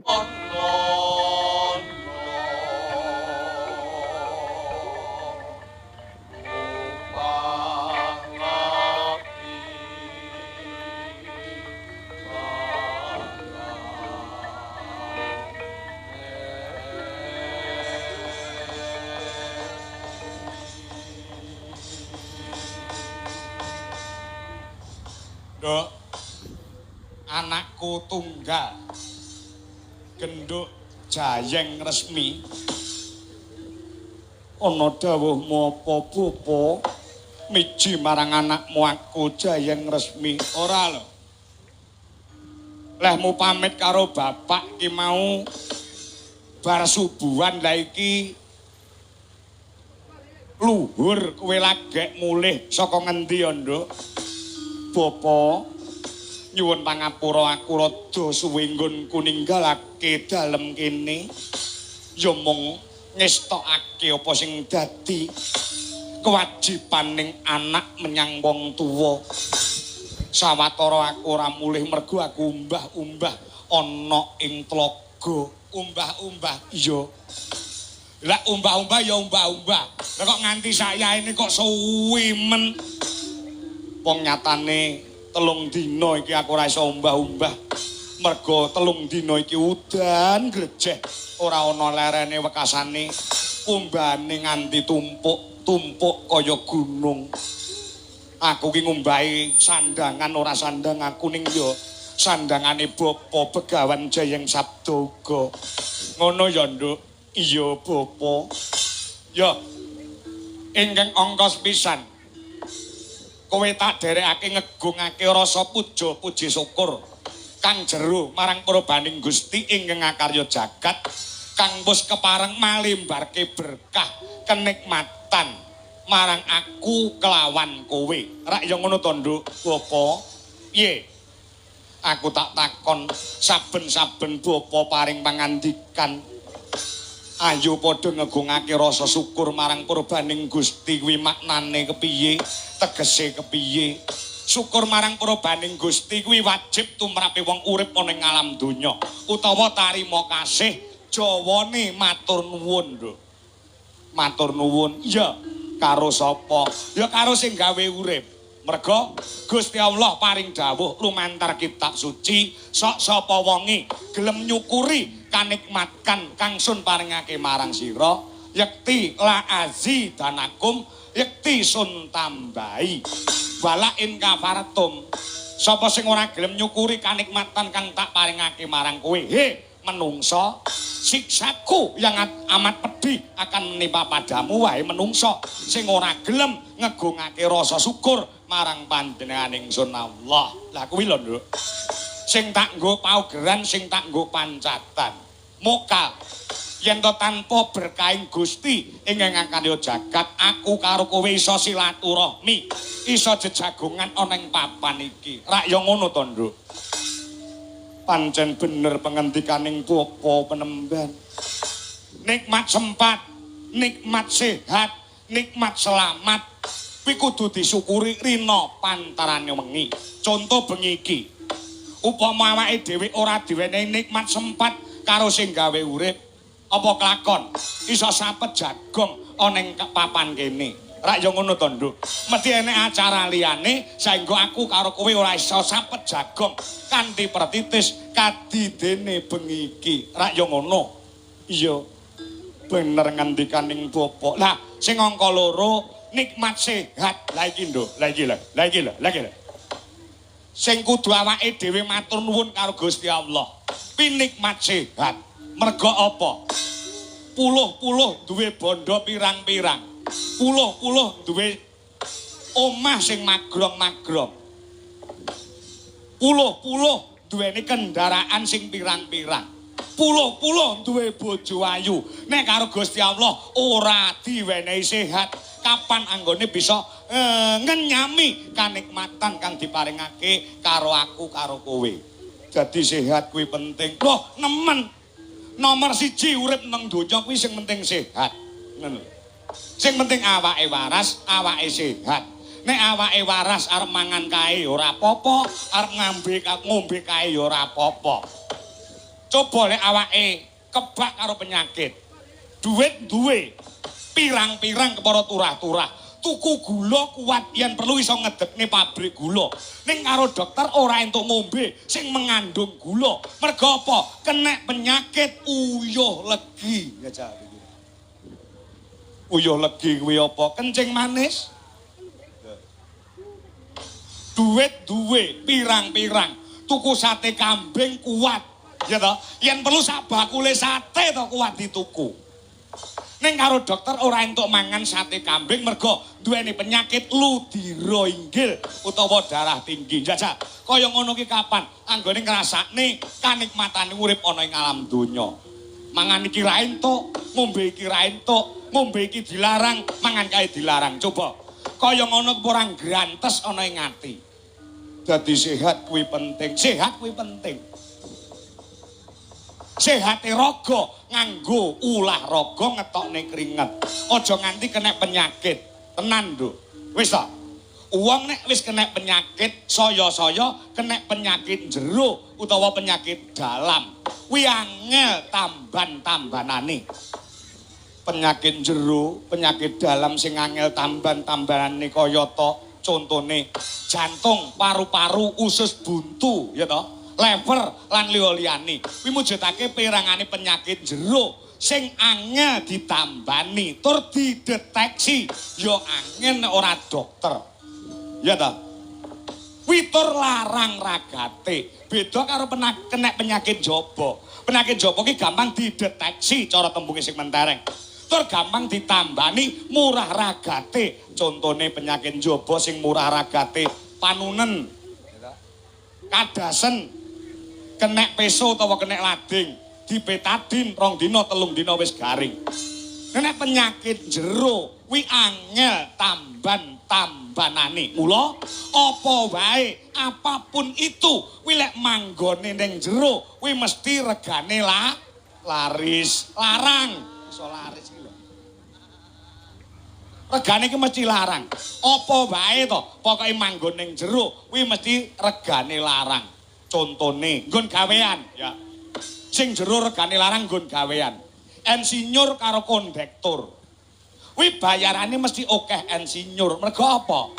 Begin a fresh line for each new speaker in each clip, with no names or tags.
Nduk, anakku tunggal Genduk Jayeng Resmi, ana dawuhmu apa bapa miji marang anakmu aku Jayeng Resmi? Ora lho, lehmu pamit karo bapak ki mau bar subuhan, lah iki luhur kowe lagek mulih saka ngendi ya, Nduk? Bapa, nyuwun pangapura, aku rada suwe nggonku ninggalake dalem kene ya mung ngestokake apa sing dadi kewajibaning anak menyang wong tuwa. Sawetara aku ora mulih mergo aku umbah-umbah ana ing tlaga. Umbah-umbah? Iya. Lah umbah-umbah ya umbah-umbah. Lah kok nganti sayaene kok suwi men? Wong nyatane 3 dina iki aku ora iso umbah-umbah. Mergo 3 dina iki udan grejeh, ora ana lerene wekasane, umbahane nganti tumpuk-tumpuk kaya gunung. Aku ki ngumbahi sandangan ora sandang aku ning ya sandangane Bapa Begawan Jayeng Sabda uga. Ngono ya, Nduk? Iya, Bapa. Ya. Ingkang angka sepisan, kowe tak derekake ngegungake rasa puja puji syukur kang jero marang purbaning Gusti ingkang ngakarya jagat kang wis kepareng malimbarke berkah kenikmatan marang aku kelawan kowe. Rak ya ngono to, Nduk? Bapa, piye? Aku tak takon saben-saben bapa paring pangandikan. Ayo padha ngegungake rasa syukur marang purbaning Gusti kuwi maknane kepiye, tegese kepiye? Syukur marang purbaning Gusti kuwi wajib tumrape wong urip ana ing alam donya utawa tarima kasih, jawane matur nuwun, Nduk. Matur nuwun? Iya. Karo sapa? Ya karo sing gawe urip. Merga Gusti Allah paring dawuh lumantar kitab suci, sok sapa wonge gelem nyukuri kanikmatan kang sun paringake marang sira, yekti la azi danakum, yekti sun tambahi. Wala in kafartum, sapa sing ora gelem nyukuri kanikmatan kang tak paringake marang kowe, he menungso, siksaku yang amat pedih akan menimpa padamu wahai menungso sing ora gelem ngegungake rasa syukur marang panjenengan ingsun Allah. Lah kuwi lho, Nduk, sing tak nggo paugeran, sing tak nggo pancatan. Mokal yen to tanpa berkahing Gusti ingkang ngakarya jagat, aku karo kowe iso silaturahmi, iso jejagongan ana ing papan iki. Rak ya ngono to, Nduk? Pancen bener pengendikaning bapa penemban. Nikmat sempat, nikmat sehat, nikmat selamat kuwi kudu disyukuri rina pantarane wengi. Contoh bengi iki, upama awake dhewe ora diwenehi nikmat sempat karo sing gawe urip, apa kelakon iso sapet jagong ana ing papan kene? Rak ya ngono to, Nduk? Mesti enek acara liyane saengga aku karo kowe ora iso sapet jagong kanthi pertitis kadidene bengi iki. Rak ya ngono? Iya. Bener ngendikaning bapa. Lah sing angka 2 nikmat sehat. Lah iki, Nduk. Lah iki lho. Lah iki lho. Lah iki lho. Sing kudu awake dhewe matur nuwun karo Gusti Allah. Kuwi nikmat sehat. Merga apa? Puluh-puluh duwe bondo pirang-pirang. Puluh-puluh duwe omah sing magrong-magrong. Puluh-puluh duweni kendaraan sing pirang-pirang. Puluh-puluh duwe bojo ayu. Nek karo Gusti Allah ora diwenehi sehat, kapan anggone bisa ngenyami kanikmatan kang diparingake karo aku karo kowe? Jadi sehat kuwi penting. Loh, nemen. Nomor 1 urip nang donya kuwi sing penting sehat. Ngono. Sing penting awake waras, awake sehat. Nek awake waras arep mangan kae ora apa-apa, arep ngombe kae ya ora apa-apa. Coba lek awake kebak karo penyakit. Duit duwe pirang-pirang kepara turah-turah. Tuku gula kuat yen perlu iso ngedekne pabrik gula. Ning karo dokter ora entuk ngombe sing mengandung gula. Mergo apa? Kenek penyakit uyuh legi. Ya jare. Uyuh legi kuwi apa? Kencing manis. Duit duwe pirang-pirang. Tuku sate kambing kuat. Ya toh? Yen perlu sak bakule sate to kuat dituku. Ning karo dokter ora entuk mangan sate kambing mergo duweni penyakit ludira inggil utawa darah tinggi. Jajal, kaya ngono ki kapan anggone ngrasakne kanikmatane urip ana ing alam donya. Mangan iki ra entuk, ngombe iki ra entuk, ngombe iki dilarang, mangan kae dilarang. Coba kaya ngono ki ora grantes ana ing ati. Dadi sehat kuwi penting, sehat kuwi penting. Sehate raga nganggo ulah raga ngetokne keringet. Aja nganti kena penyakit. Tenan, Nduk. Wis ta? Wong nek wis kena penyakit, saya-saya kena penyakit jero utawa penyakit dalam. Kuwi angel tamban-tambanane. Penyakit jero, penyakit dalam sing angel tamban-tambanane kayata contone jantung, paru-paru, usus buntu, ya toh? Lever lan liya-liyane. Kuwi mujudake perangane penyakit jero sing angel ditambani tur dideteksi ya angel nek ora dokter. Ya ta? Kuwi tur larang ragate. Beda karo kena penyakit jaba. Penyakit jaba ki gampang dideteksi cara tembunge sing mentereng. Tur gampang ditambani, murah ragate. Contone penyakit jaba sing murah ragate panunen. Kadasen kenek peso utawa kenek lading, dibetadin 2 dina 3 dina wis garing. Nek penyakit jero kuwi angel tamban-tambanane. Mula apa wae, apapun itu kuwi lek manggone ning jero kuwi mesti regane laris, larang. Iso laris iki lho. Regane iki mesti larang. Apa wae to, pokoke manggon ning jero kuwi mesti regane larang. Contone nggon gawean ya. Sing jero regane larang nggon gawean. Insinyur karo kondektur. Kuwi bayarane mesti akeh insinyur. Mergo apa?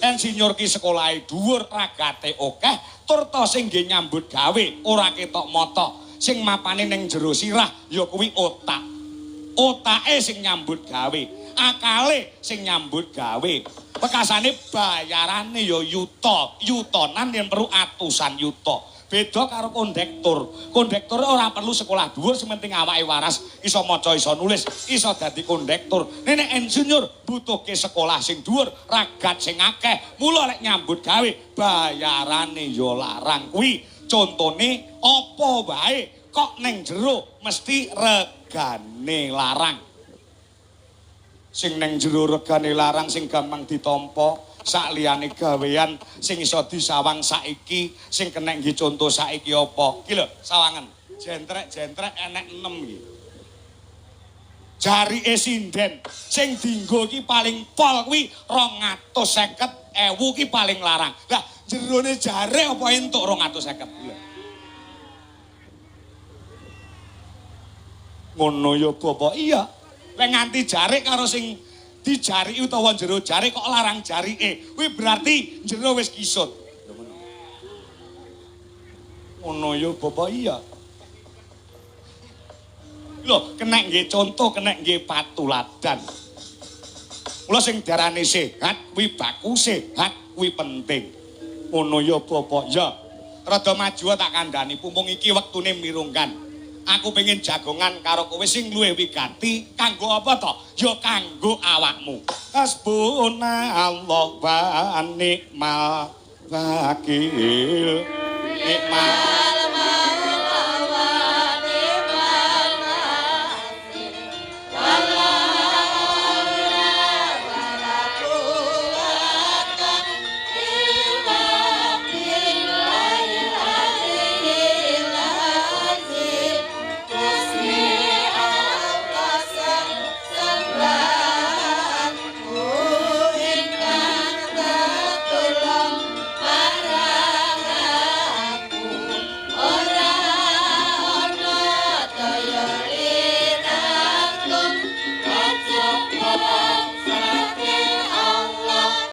Insinyur ki sekolahe dhuwur, ragate akeh, tur to sing nggih nyambut gawe ora ketok mata. Sing mapane ning jero sirah ya kuwi otak. Otake sing nyambut gawe, akale sing nyambut gawe. Pekasane bayarane ya yuta, yutonan yen perlu atusan yuta. Beda karo kondektur. Kondektur ora perlu sekolah dhuwur, sing penting awake waras, iso maca, iso nulis, iso dadi kondektur. Nek insinyur butuhke sekolah sing dhuwur, ragat sing akeh. Mula lek nyambut gawe bayarane ya larang. Kuwi contone apa wae kok ning jero mesti regane larang. Sing neng jero regane larang sing gampang ditampa, sak liyane gawean sing iso disawang saiki, sing kenek nggih conto saiki apa? Iki lho, sawangan. Jentrek-jentrek enek 6 iki. Jarike sinden sing dienggo iki paling pol kuwi 250.000 ki paling larang. Lah jerone jare apa entuk 250? Lho. Ngono ya bapak, iya. Lek nganti jarik karo sing dijariki utawa jero jarik kok larang jarike, kuwi berarti jero wis kisut. Ngono ya bapak, iya. Lho, kenek nggih contoh, kenek nggih patuladan. Mula sing diarani sehat kuwi baku, sehat kuwi penting. Ngono ya bapak, ya. Rada maju tak kandhani, pumpung iki wektune mirunggan. Aku pengen jagongan karo kowe sing luwih wigati kanggo apa to? Ya kanggo awakmu. Hasbunallah wa ni'mal wakil. Nikmal